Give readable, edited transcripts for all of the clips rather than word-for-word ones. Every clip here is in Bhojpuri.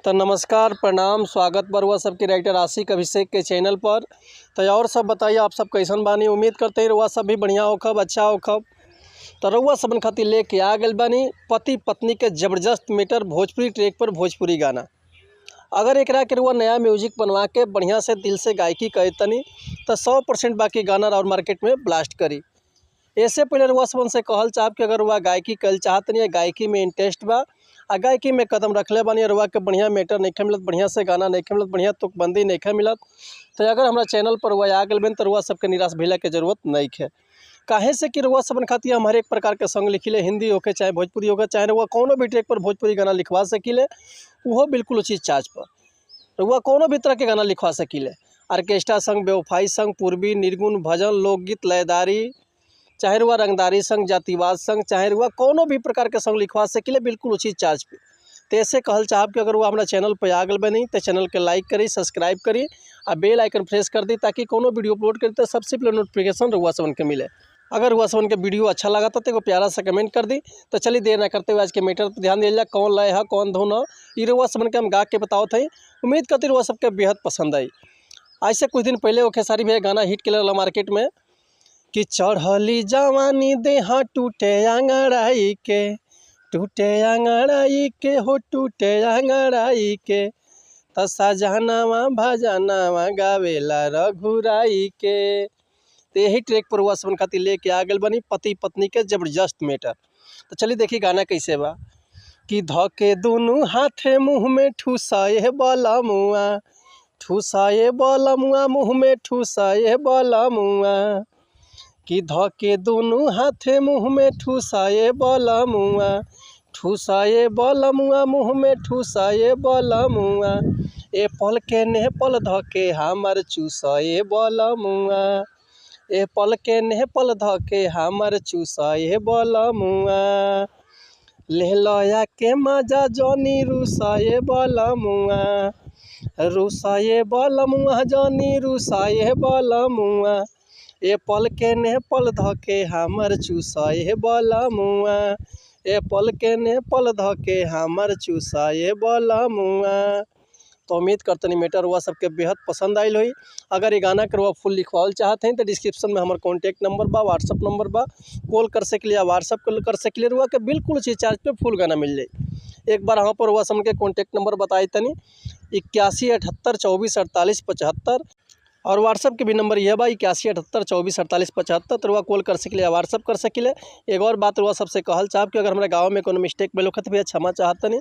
तो नमस्कार, प्रणाम, स्वागत बरुआ सबके राइटर आशिक अभिषेक के चैनल पर। तो और सब बताइए, आप सब कैसन बानी? उम्मीद करते हैं रुआ सब भी बढ़िया होखब, अच्छा होखब। तो रउआ सबन खातिर लेके आ गइल बानी पति पत्नी के ज़बरदस्त मैटर भोजपुरी ट्रैक पर भोजपुरी गाना। अगर एकरा के रुआ नया म्यूजिक बनवा के बढ़िया से दिल से गायकी करे तनी तो 100% बाकी गाना और मार्केट में ब्लास्ट करी। ऐसे पहले रुआ सबन से कहल चाहब कि अगर रुआ गायकी कल चाहतनी या गायकी में इंटरेस्ट बा आ गायकी में कदम रखले बानी, रुआ के बढ़िया मैटर नहीं मिलत, बढ़िया से गाना नहीं मिलत, बढ़िया तुकबंदी नहीं मिलत, तो अगर हमारा चैनल पर रुआ आ गइल बन तो रुआ सबके निराश भइला के जरूरत नहीं है। काहे से कि रुआ सबन खातिर हम हर एक प्रकार के सॉन्ग लिखिले, हिंदी होके चाहे भोजपुरी होके, चाहे रुआ कोनो भी ट्रैक पर भोजपुरी गाना लिखवा सकिले, उहो बिल्कुल उचित चार्ज पर रुआ कोनो भी तरह के गाना लिखवा सकिले। ऑर्केस्ट्रा संग, बेवफाई संग, पूर्वी, निर्गुण, भजन, लोकगीत, लयदारी, चाहे रुआ रंगदारी संग, जातिवाद संग, चाहे रुआ कोनो भी प्रकार के संग लिखवा सकिले बिल्कुल उचित चार्ज पे। तो ऐसे कहल चाहब कि अगर वो हमारा चैनल पर आ गइल बनी तो चैनल के लाइक करी, सब्सक्राइब करी आ बेल आइकन प्रेस कर दी ताकि कोनो वीडियो अपलोड करी तो सबसे पहले नोटिफिकेशन रुआ सबन के मिले। अगर रुआ सबन के वीडियो अच्छा लगा तो एगो प्यारा सा कमेंट कर दी। तो चलिए देर ना करते हुए आज के मैटर पर ध्यान दिया जाए, कौन लय है कौन धुन है, ये रुआ सबन के हम गा के बताओ थे। उम्मीद करते रुआ सबके बेहद पसंद आई। आज से कुछ दिन पहले वो खेसारी भैया गाना हिट के मार्केट में कि चढ़ली जवानी देहा टूटे अंगड़ाई के, टूटे अंगड़ाई के हो टूटे अंगड़ाई के, त सजनवा भजनवा गावेला रघुराई के। तो यही ट्रैक पर हुआ सबन खातिर लेके आ गइल बनी पति पत्नी के जबरदस्त मैटर। तो चलिए देखिए गाना कैसे बा कि धके दुनू हाथे मुँह में ठुसाए बलमुआ, ठुसाए बलमुआ मुँह में ठुसाए बलमुआ, कि धके दुनू हाथे मुँह में ठुसाए बलमुआ, ठुसाए बलमुआ मुँह में ठुसाए बलमुआ, ए पल के ने पल धके हमर चुसाए बलमुआ, ए पल के ने पल धके हमर चुसाए बलमुआ, ले लया के मजा जनी रुसाए बलमुआ, रुसाए बलमुआ जनी रुसाए बलमुआ, ए पल के ने पल धके हमर चुसाए बलमुआ, ए पल के ने पल धके हमर चुसाए बलमुआ। तो उम्मीद करतनी मैटर हुआ सबके बेहद पसंद आयल हुई। अगर ये गाना के रुआ फुल लिखवाल चाहते हैं तो डिस्क्रिप्शन में हमारे कॉन्टैक्ट नंबर बा, व्हाट्सअप नंबर बा, कॉल कर सकली या व्हाट्सअप कर सकली, रुआ के बिल्कुल उसी चार्ज पे फुल गाना मिल जाए। एक बार यहाँ पर रुआ सब के कॉन्टैक्ट नंबर बताई तनी 81 78 24 48 75 और व्हाट्सअप के भी नंबर यह बा 81 78 24 48 75। तो रुआ कॉल कर सकले या व्हाट्सअप कर सकिले। एक और बात रुआ सबसे कहल चाहब कि अगर हमारे गाँव में कोनो मिस्टेक भेल होखे तो भैया क्षमा चाहतनी,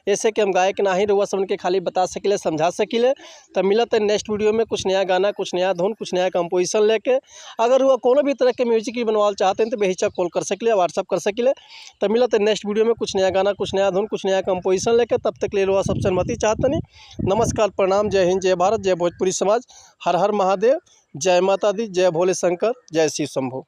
ऐसे कि हम गायक नाही, रुआ सबन के खाली बता सकिले, समझा सकिले। तो मिलत है नेक्स्ट वीडियो में कुछ नया गाना, कुछ नया धुन, कुछ नया कंपोजिशन लेके। अगर रुआ कोनो भी तरह के म्यूजिक भी बनवाल चाहते हैं तो बेहिचक कॉल कर सकिले, व्हाट्सअप कर सकिले। तो मिलत है नेक्स्ट वीडियो में कुछ नया गाना, कुछ नया धुन, कुछ नया कंपोजिशन लेके। तब तक ले रुआ सबसे अनुमति चाहतनी। नमस्कार, प्रणाम, जय हिंद, जय भारत, जय भोजपुरी समाज, हर हर महादेव, जय माता दी, जय भोले शंकर, जय शिव शंभू।